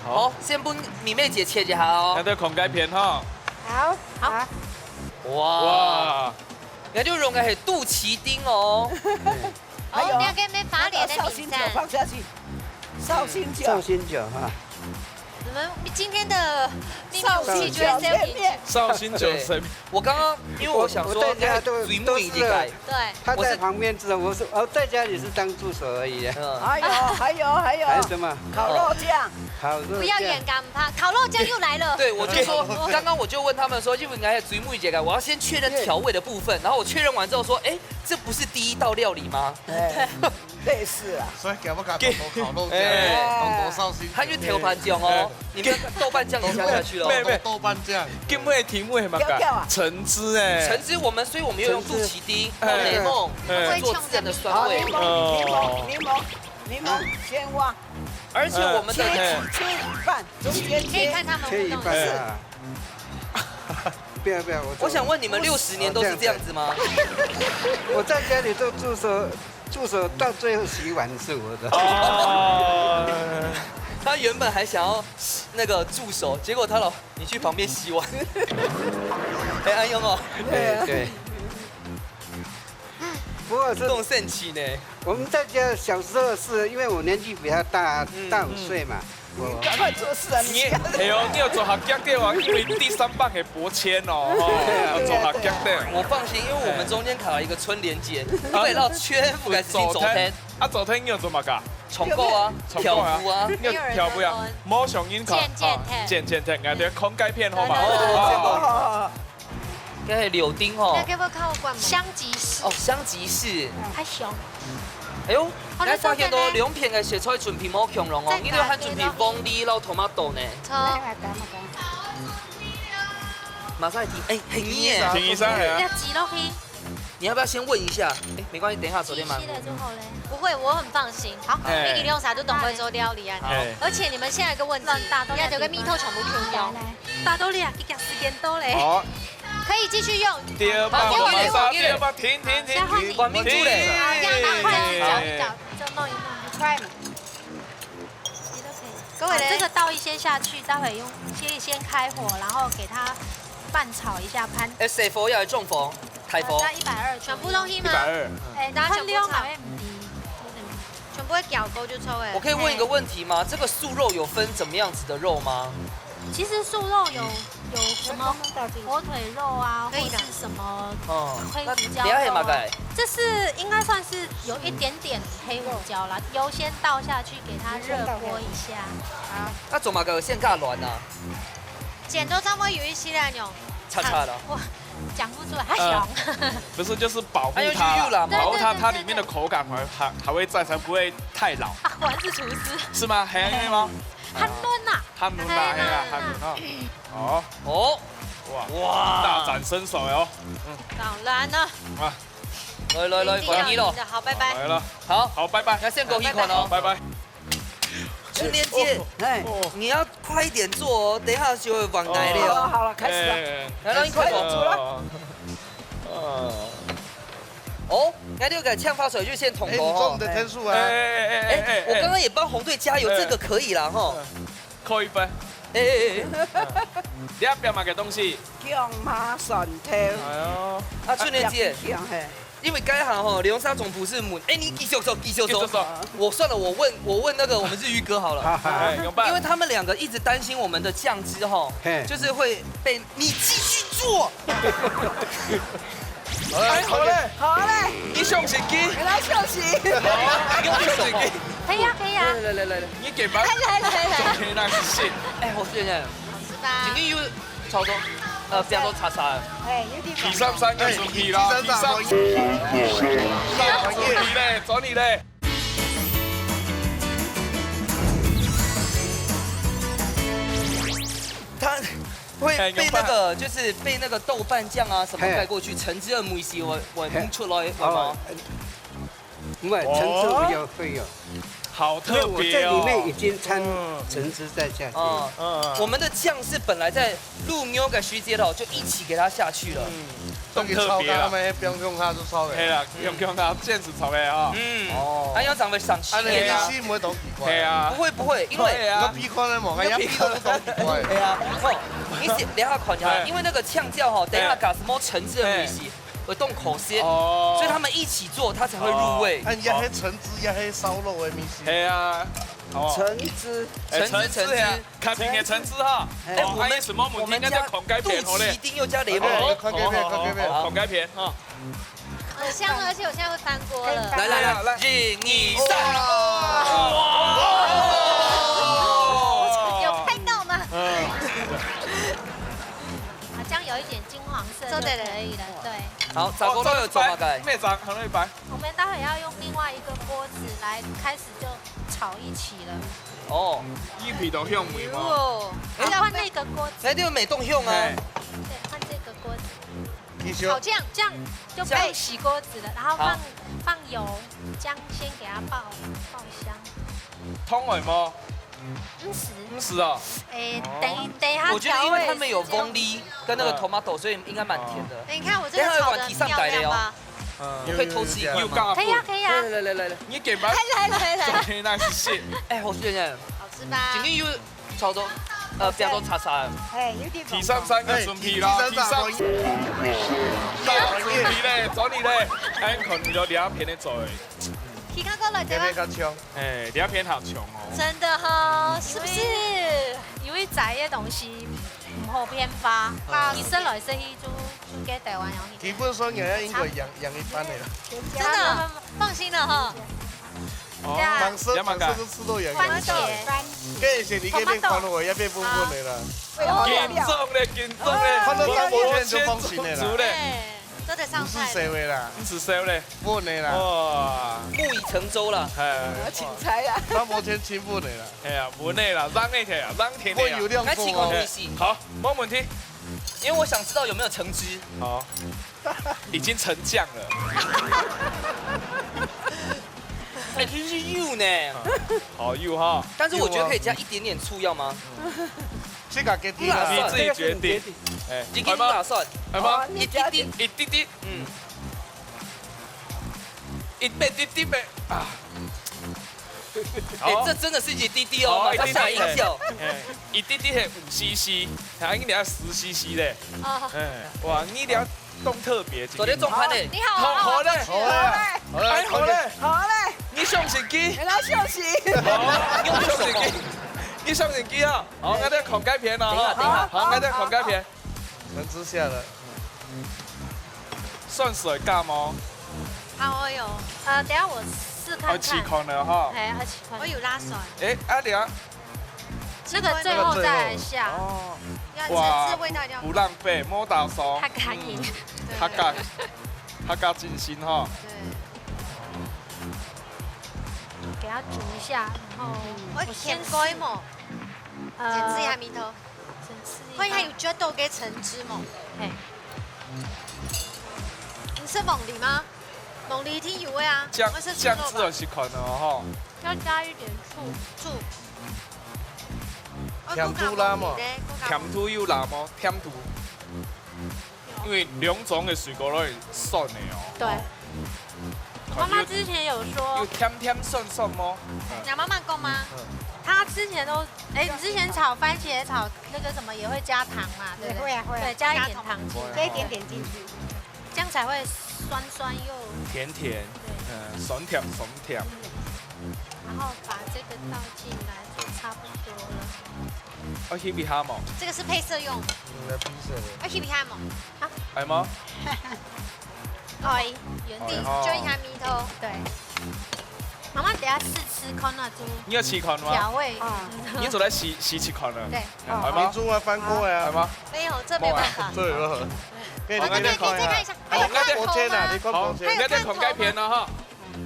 好，先分米妹姐切一下哦。那就看該片哈。好，好。哇。哇。那就用个係肚臍丁哦。還有啊。哦，你要跟妹花蓮的比賽。紹興酒放下去，紹興酒。紹興酒哈。 我們今天的秘密武器就在這裡。紹興酒全面。紹興酒神。對。我剛剛，因為我想說，我，我在家都，哎，水母已經改。都是，對。他在旁邊吃，我是，哦，在家裡是當助手而已。嗯。還有，還有，還有。還有什麼？烤肉醬。烤肉醬。不要演，敢怕，烤肉醬又來了。對，我就說，剛剛我就問他們說，因為應該水母已經改，我要先確認調味的部分，然後我確認完之後說，哎，這不是第一道料理嗎？哎。 類似啊。所以今日講豆豆烤肉醬，哎。豆豆紹興。他就調盤醬哦，哎。你們豆瓣醬也加下去了。沒有，沒有。豆瓣醬。今日个題目係麼个？調調啊。橙汁哎。橙汁我們，所以我們又用肚臍丁、橙汁。哎。檸檬，哎。做自然的酸味。好，檸檬，哦。檸檬，檸檬，檸檬，鮮挖。而且我們的，哎。切一半，中間切。可以看他們互動一下。切一半啊。不要，不要，我走。我想問你們六十年都是這樣子嗎？我在家裡做助手， 助手到最後洗碗是我的。哦。他原本還想要那個助手，結果他老，你去旁邊洗碗。哎，恁樣哦。對，對。不過是，這種神奇呢。我們在家小時候是因為我年紀比較大，嗯，大五歲嘛，嗯。 你趕快做事啊，你！你，哎喲，你有做下腳底哇，因為第三棒係伯謙哦，吼，有做下腳底。我放心，因為我們中間卡了一個春聯節，啊。你可以繞圈，不敢自己走圈。啊，昨天你有做麼个？唱歌啊，唱歌啊，跳舞啊。你有跳舞啊？無想應該。剪，剪，剪。剪，剪，剪，𠊎等看該片好嗎？好，好，好，好，好。 該係柳丁吼。該个愛靠我管嗎？香吉士。哦，香吉士。較香。哎喲，哦，你發現哦，兩片个食材準備無共樣哦，你都還準備黃梨摎tomato呢。好。馬上來停，哎，很甜耶。停一下，哎呀。要擠落去。你要不要先問一下？哎，沒關係，等一下手電慢慢。擠起來就好了。不會，我很放心。好，哎。你兩儕都當會做料理啊。好。哎。而且你們現在有個問題，亂打都你要有個蜜透全部Q掉。來，來。 打到了，佢个時間到咧。好。可以繼續用。第二棒，好，給我，給我，給我。第二棒，停，停，停，停。換你。換明珠咧。停。好，這樣，那換你攪一攪，再弄一弄。快。你都可以。各位呢？啊，這個倒一些下去，待會用先先開火，然後給它翻炒一下，翻。哎，細火也係中火，大火。呃，在一百二左右。全部都去嗎？一百二。哎，大家全部炒。看料嘛，哎，嗯。全部會攪過就出來。我可以問一個問題嗎？這個素肉有分怎麼樣子的肉嗎？其實素肉有有什麼火腿肉啊，可以的。或是什麼哦，黑胡椒肉啊。那等一下係麼个？這是應該算是有一點點黑胡椒啦，油先倒下去給它熱鍋一下。好。那做麼个先加卵啊？剪到差不多有一些那種。叉叉的。我講不出來，它小。呃，不是，就是保護它啦，它要去幼啦嘛。保護它，對，對，它裡面的口感還還還會在，才不會太老。啊，果然是廚師。是嗎？還還有嗎？很嫩呐。很嫩啦，係啦，很嫩啊。哦。哦。哇，哇。大展身手喲。搞爛了。啊。來來來，已經要換你了。贏了，好，拜拜。來了。好。好，拜拜。那先過去看哦。拜拜。春蓮姐，哦。哎。你要快一點做哦，等一下就會晚來了哦。好了好了，開始了。哎。來，讓你快點。開始了。哦。哦，那六個槍發出來就先捅頭哈。哎，你中你的分數啊。哎，哎，哎，哎，哎，我剛剛也幫紅隊加油，哎。這個可以啦哈。嗯。 扣一分。哎，哎，哎。你愛表達个東西？強馬蒜頭。哎喲。啊，春蓮姐，強嘿。因為該下吼，龍沙總不是母，哎，你繼續說，繼續說。繼續說。我算了，我問，我問那個我們日語哥好了。哎，用吧。因為他們兩個一直擔心我們的醬汁吼，嘿。就是會被，你繼續做。 好了，哎，好嘞。好嘞。你相信佢？你來相信。你相信佢？可以啊，可以啊。來來來來來。你給吧。來來來來。OK，那是信。哎，我試一下。好吃吧？今天又炒到，呃，不要说叉叉了。哎，有點。第三三个准备啦，哎，第三三。第三三个准备嘞，找你嘞。他 會被那個，哎，用飯。就是被那個豆瓣醬啊什麼蓋過去，嘿。橙汁的味緒會，會冒出來，會嗎？哦，因為橙汁會有，會有。好特別哦。因為我在裡面已經摻，嗯。橙汁在下去。哦，嗯。我們的醬是本來在滷肉个時節咯，就一起給它下去了。嗯。 當特別啦。所以炒到佢，毋用用佢就炒了。係啦，毋用用佢，這樣子炒个啊。嗯。哦。哎，要長得賞心一點啊。啊，你意思毋會當奇怪？係啊。不會，不會，因為會啊。有鼻看个無？有鼻看。哎呀，鼻都當奇怪。對啊，哦，你寫，等一下看一下，哎。因為那個嗆椒吼，等一下哎。加什麼橙汁的東西，哎。會當可惜，哦。所以他們一起做，它才會入味。哦。啊，你也係橙汁，也係燒肉的東西。係啊。哦。橙汁。哎，橙汁，橙汁，橙汁。 較平个層次哈。哎，哦，我們，還有什麼問題？我們家應該在看該片好咧。肚臍丁又加檸檬。哎，看該片，好，好，看該片。好，好，好，看該片哈。好香啊，而且我現在會翻鍋了。來，來，來，來。一、二、三。哇！有拍到嗎？嗯。啊，這樣有一點金黃色就可以了，做得了。對。好，炸鍋都有做麼个？哦，這一擺，妹長，很會擺。我們待會要用另外一個鍋子來開始就炒一起了。 哦。一皮都香味嗎？喲，哎，要換那個鍋子。那就沒動用啊。嘿。對，換這個鍋子。繼續。炒醬，這樣就不用洗鍋子了，然後放，好。放油，這樣先給它爆，爆香。湯會嗎？毋使。毋使啊。哎，等一，等一下我覺得因為他們有調味時間。鳳梨跟那個tomato，所以應該蠻甜的。哎，你看我這個炒得很漂亮吧？等一下要換第三代的哦。 嗯。可以偷吃一塊嗎？有加分。可以啊，可以啊。來，來，來，來，來。你給吧。來，來，來，來。昨天那是蟹。哎，好吃耶。好吃吧？今天又炒到，呃，不要都叉叉了。哎，有點第三三个準備啦，哎，第三三。第三三。大準備嘞，找你嘞。哎，可能就兩片的做。其他過來，對吧？這邊較強。哎，兩片好強哦。真的哈，是不是？因為，因為炸个東西毋好變化，嗯。你食來食去就，就該台灣樣。基本上也要應該贏，贏一半的啦。真的，放心了哈。哦，對啊。當時，當時都試到贏。番茄。該以前你該片看我，也變粉粉的啦。緊張咧，緊張咧。看到大摩天就放心的啦。哎，做得上菜了。毋使燒的啦。毋使燒咧。 穩的啦。哇。木已成舟啦。哎。要請菜啊。大摩天清穩的啦。哎呀，穩的啦，冷的啦，冷天的啦。會有亮光哦。來，請看一下。好，沒問題。因為我想知道有沒有橙汁。好。已經成醬了。哎，其實是有呢。好，有哈。但是我覺得可以加一點點醋，要嗎？ 這個決定啦。你自己決定。哎，已經打算。哎媽，一滴滴，一滴滴，嗯。一滴滴滴咩？啊。哎，好。这真的是一滴滴哦，好，马上吓一跳。一滴滴。哎，一滴滴是五 C C，还有你等下十 C C 嘞。哦。哎，哇，你等下冻特别。昨天中餐呢？你好，好，好嘞。好嘞，好嘞，哎，好嘞。好嘞。你相信佢？你要相信。好，你相信佢？你相信佢啊？好，那再看该片了哈。等一下，等一下。好，那再看该片。 橙汁下了。蒜水加吗？好，我有。呃，等一下我试看看。要试看了哈。哎，要试看。我有辣蒜。哎，啊，等一下。这个最后再来下。哦。要橙汁味道一定要。哇，不浪费，莫打爽。太干净。嗯，客家，客家精神哈。对。给它煮一下，然后我先试。我甜过一抹。呃，橙汁还没透。 看一下有啜到个橙汁無？嘿。你食凤梨嗎？凤梨一定有个啊，醬，我食豬肉吧。醬汁有試看了哈。要加一点醋。醋。哦，甜度辣無？口感無味呢，口感無味。甜度有辣無？甜度。因为两种的水果都有酸的哦。对。哦。妈妈之前有说，有甜甜酸酸吗？嗯。你妈妈讲吗？嗯。她之前都，哎，你之前炒番茄炒那个什么也会加糖嘛，对不对？也会啊，会啊。对，加一点糖进去。加一点点进去。这样才会酸酸又，甜甜，对。嗯，酸甜酸甜。然后把这个倒进来就差不多了。要翕一下無？这个是配色用。嗯，要配色的。要翕一下无？好。哎吗？哎，原地哦。转一下眉头。对。妈妈等下试吃看那猪你要试看吗？调味。啊。你做得试，试吃看了。对。哎，好吗？明珠啊，翻过来啊。哎吗？没有，这没办法。哇，这有没有？可以，好，你可以再看一下。那再看一下。还有看头吗？好，那再看该片了哈。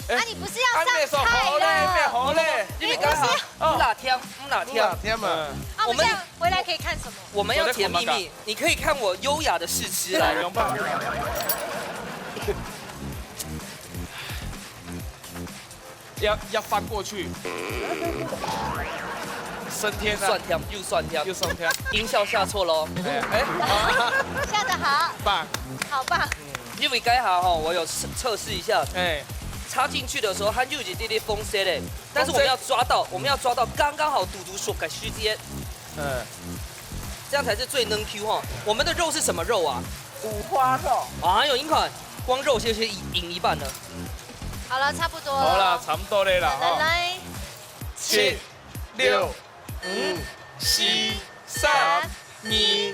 哎，啊，你不是要上菜了？啊，没说好嘞，没好嘞。你不是要哦。辣甜，嗯，辣甜。辣甜嘛。嗯。啊，我们这样回来可以看什么？我们要甜蜜蜜，你可以看我优雅的试吃来。哎，用吧。要，要翻过去。升天了。酸甜，又酸甜。又酸甜。音效下错了哦。哎，哎。下得好。棒。好棒。因为刚好哈，我有测，测试一下。哎。插进去的时候，它就已经滴滴风声嘞，但是我们要抓到，我们要抓到刚刚好，堵堵手感时间。嗯。这样才是最嫩Q哈。我们的肉是什么肉啊？五花肉。哎呦，你看，光肉就是赢，赢一半了。好了，差不多了。好啦，差不多了啦，哈。来，来。七、六、五、四、三、二、一，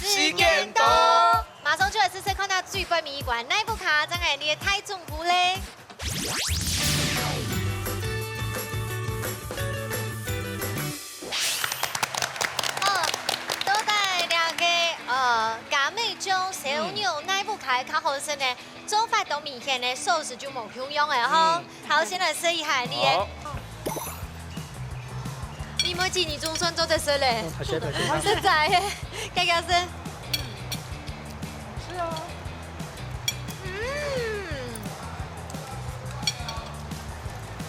时间到。马上就来试试看，到最尾尾一关，哪一个卡正系你个大中奖嘞？ 哦，到底這个，呃，嘉美醬燒肉哪一步開較好食呢？做法當明顯呢，sauce就無共樣个吼。嗯。好，先來試一下你个。好。你妹子，你總算做得食咧。哦，太謝謝，太謝謝。實在个，佳佳食。嗯。是哦。嗯。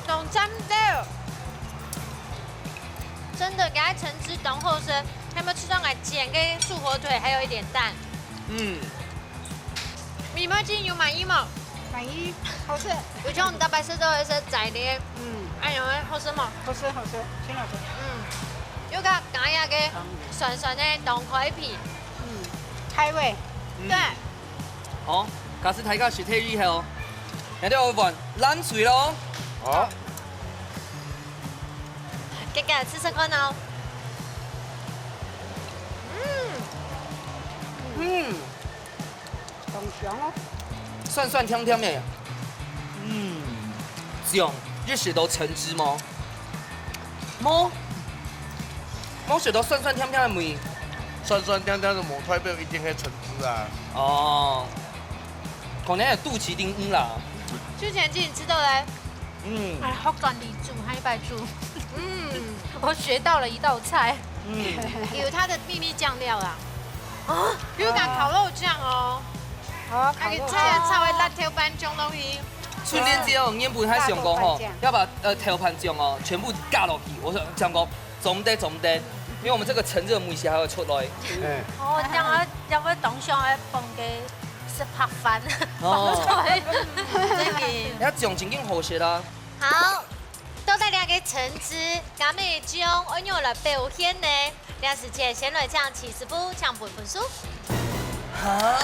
當讚个。 真的，佢个橙汁當好食，還有沒有吃到𠊎煎个素火腿，還有一點蛋？嗯。你妹子有滿意無？滿意，好食。有像我們大白菜都會食仔咧。嗯。哎喲，好食無？好食，好食，真好食。嗯，又加，加一个酸酸个當開胃。嗯，開胃。嗯。對。 好，假使大家食忒以後，𠊎兜換冷水咯。好。佳佳試食看哦。嗯。嗯。當香哦。酸酸甜甜个。嗯。醬，有食到橙汁無？ 無，無食到酸酸甜甜个味。酸酸甜甜个無代表一定係橙汁啊。哦，可能係肚臍頂魚啦。之前自己吃到嘞。嗯。哎，好專利煮，還一百煮。嗯。我學到了一道菜。嗯。有它的秘密醬料啦。啊，有一個烤肉醬哦。好，那個之前炒个辣椒粄醬東西。 春蓮姐哦，原本還想講吼，要把，呃，豆瓣醬哦，全部加落去。我說，想講，做毋得，做毋得，因為我們這個橙汁的味緒還會出來。哎。哦，這樣啊，這樣會當香个放个食白飯。哦。這個。人家醬真正好食啦。好，到底个橙汁，該味醬愛仰來表現呢？這時節先來請徐師傅請分分數。哈？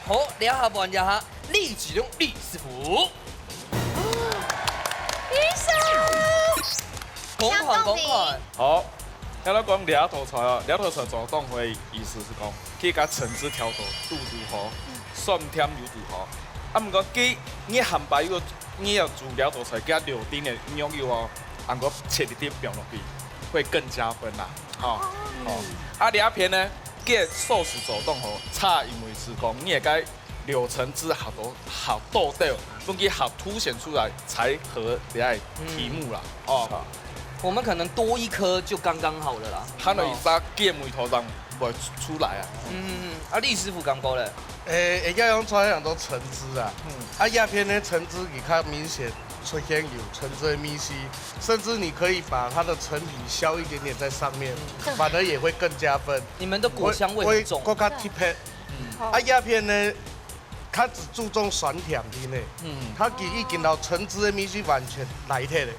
好，這下換這下，李志龍李師傅。舉手。講看，講看。好，該來講這道菜哦，這道菜做當好个意思係講，佢个橙汁調到堵堵好，酸甜又堵好。啊，毋過佢，你鹹白又，你愛煮這道菜，佢留丁个肉油哦，還過切一點放落去，會更加分啦，吼。哦。啊，這片呢，佢个壽司做當好，差因為係講你个 流程之好多好豆豆，用佢好凸顯出來才合這个題目啦。哦，好。我們可能多一顆就剛剛好了啦。還有一隻雞尾頭上會出來啊。嗯，啊，李師傅感覺咧？誒，人家用出來很多橙汁啊，嗯。啊，這片呢，橙汁佢較明顯出現有橙汁的味緒，甚至你可以把它的成品削一點點在上面，嗯。反而也會更加分。你們的果香味很重。會，會更加特別。嗯。啊，這片呢， 佢只注重酸甜个呢，嗯。佢已經摎橙汁个味緒完全來忒咧，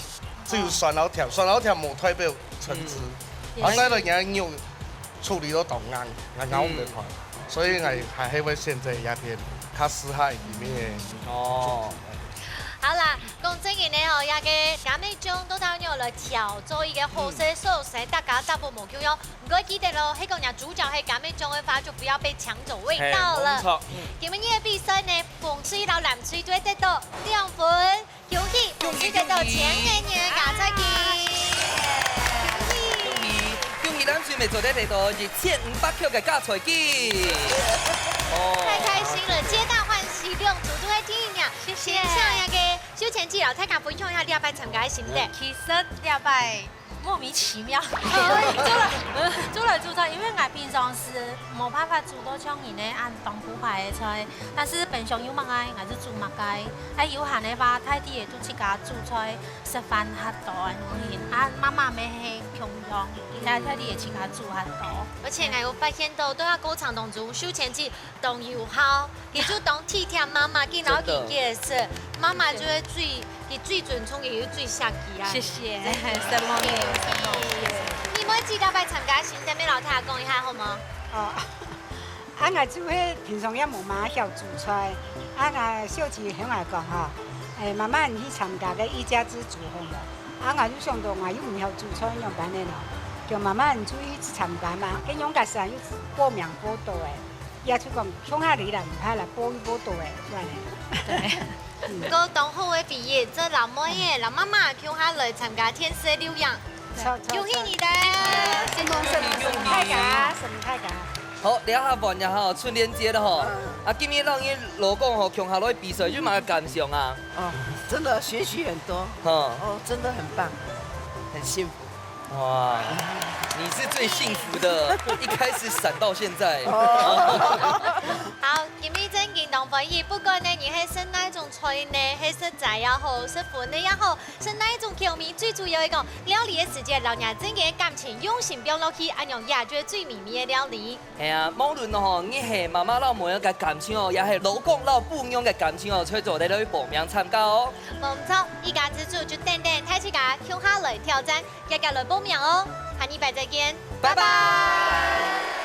只有酸摎甜，酸摎甜無代表橙汁。嗯。啊，所以人家肉處理到當硬，硬硬毋得看，嗯。所以𠊎還係會選擇這片，較適合裡面个。哦。好啦，講真个呢吼，這个雞尾醬到底仰來調做一個好勢个壽司，嗯。大家答案無共樣。 毋過記得咯，係講若主角係雞尾醬个話，就不要被搶走味道了。係，無錯。今晡日个比賽呢，紅隊摎藍隊都得到兩分，恭喜紅隊得到千元个加菜金。恭喜，恭喜，恭喜藍隊乜做得得到一千五百塊个加菜金。哦。太開心了，皆大歡喜，兩組都會第一名。謝謝。先請那個秀賢姐摎大家分享一下這擺參加个心得。其實這擺 莫名其妙，煮來，煮來煮菜，因為𠊎平常時無辦法煮到像你呢恁當不壞个菜，但是冰箱有麼个，𠊎就煮麼个。啊，有閒个話，大抵也就自家煮菜，食飯較多恁樣。啊，媽媽乜係共樣，該大抵也自家煮較多。而且𠊎有發現到，在這過程當中，秀賢姐 當有孝，佢就當體貼媽媽，佢摎佢解釋，媽媽就會最，佢最尊重佢，又最惜佢啊。謝謝，什麼沒有，什麼沒有。你每一擺參加，先摎大家講一下好無？哦，啊，𠊎就係平常也無麼曉煮菜，啊，𠊎小姐向𠊎講吼，誒，媽媽你去參加个一家之煮好無？啊，𠊎就想到𠊎又毋曉煮菜，仰般呢咯？叫媽媽你就去參加嘛，該楊家山又報名報到誒。 也就講，共下來啦，毋怕啦，報一報到誒，算了。對。嗯。毋過當好个回憶，做老妹仔，摎媽媽共下來參加電視个錄影。著，著，恭喜你哋！著。承蒙，承蒙，承蒙大家，承蒙大家。好，這下換這下，春聯節了吼。嗯。啊，今日摎你老公吼，共下來比賽，有麼个感想啊？哦，真的學習很多。嗯。哦，真的很棒，很幸福。 哇，你是最幸福的，一開始閃到現在。哦。好，今日真經當歡喜，不管呢，你係食哪種菜呢，係食齋也好，食葷个也好，食哪種口味，最主要个講，料理个時節，摎若真經个感情用心放落去，恁樣也就係最美味个料理。 係啊，無論吼，你係媽媽摎妹仔个感情哦，也係老公摎餔娘个感情哦，就做得來報名參加哦。無錯，一家之煮就等等大自家共下來挑戰，遽遽來報名哦。下禮拜再見，拜拜。拜拜。